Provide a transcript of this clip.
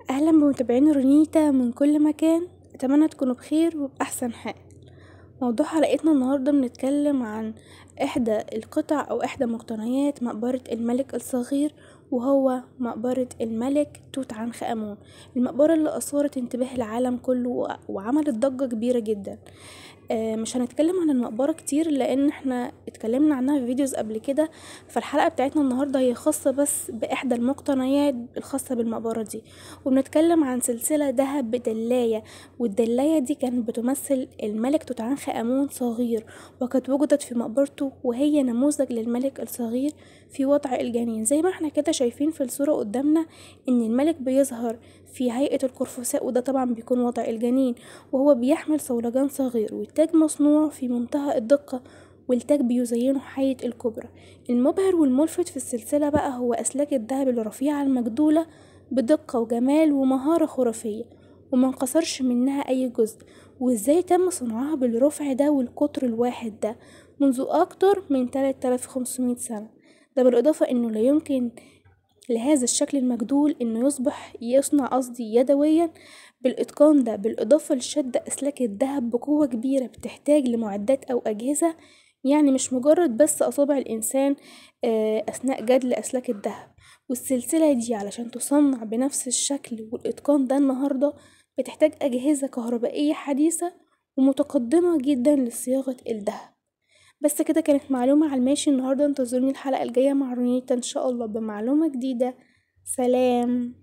اهلا بمتابعين رونيتا من كل مكان، اتمنى تكونوا بخير وباحسن حال. موضوع حلقتنا النهارده بنتكلم عن احدى القطع او احدى مقتنيات مقبرة الملك الصغير، وهو مقبرة الملك توت عنخ امون، المقبرة اللي اثارت انتباه العالم كله وعملت ضجة كبيرة جدا. مش هنتكلم عن المقبرة كتير لان احنا اتكلمنا عنها في videos قبل كده، فالحلقة بتاعتنا النهاردة هي خاصة بس باحدى المقتنيات الخاصة بالمقبرة دي، وبنتكلم عن سلسلة ذهب بدلاية، والدلاية دي كانت بتمثل الملك توت عنخ امون صغير، وقد وجدت في مقبرته، وهي نموذج للملك الصغير في وضع الجنين. زي ما احنا كده شايفين في الصورة قدامنا ان الملك بيظهر في هيئة القرفصاء، وده طبعا بيكون وضع الجنين، وهو بيحمل صولجان صغير، والتاج مصنوع في منتهى الدقة، والتاج بيزينه حية الكبرى. المبهر والملفت في السلسلة بقى هو أسلاك الذهب الرفيعة المجدولة بدقة وجمال ومهارة خرافية، وما انقصرش منها أي جزء. وازاي تم صنعها بالرفع ده والقطر الواحد ده منذ أكتر من 3500 سنة؟ ده بالإضافة إنه لا يمكن لهذا الشكل المجدول إنه يصبح يصنع قصدي يدويا بالإتقان ده، بالإضافة لشد أسلاك الذهب بقوة كبيرة بتحتاج لمعدات أو أجهزة، يعني مش مجرد بس أصابع الإنسان أثناء جدل أسلاك الذهب. والسلسلة دي علشان تصنع بنفس الشكل والإتقان ده النهاردة بتحتاج أجهزة كهربائية حديثة ومتقدمة جدا لصياغة الذهب. بس كده كانت معلومة على الماشي النهاردة. انتظروني الحلقة الجاية مع رونيتا إن شاء الله بمعلومة جديدة. سلام.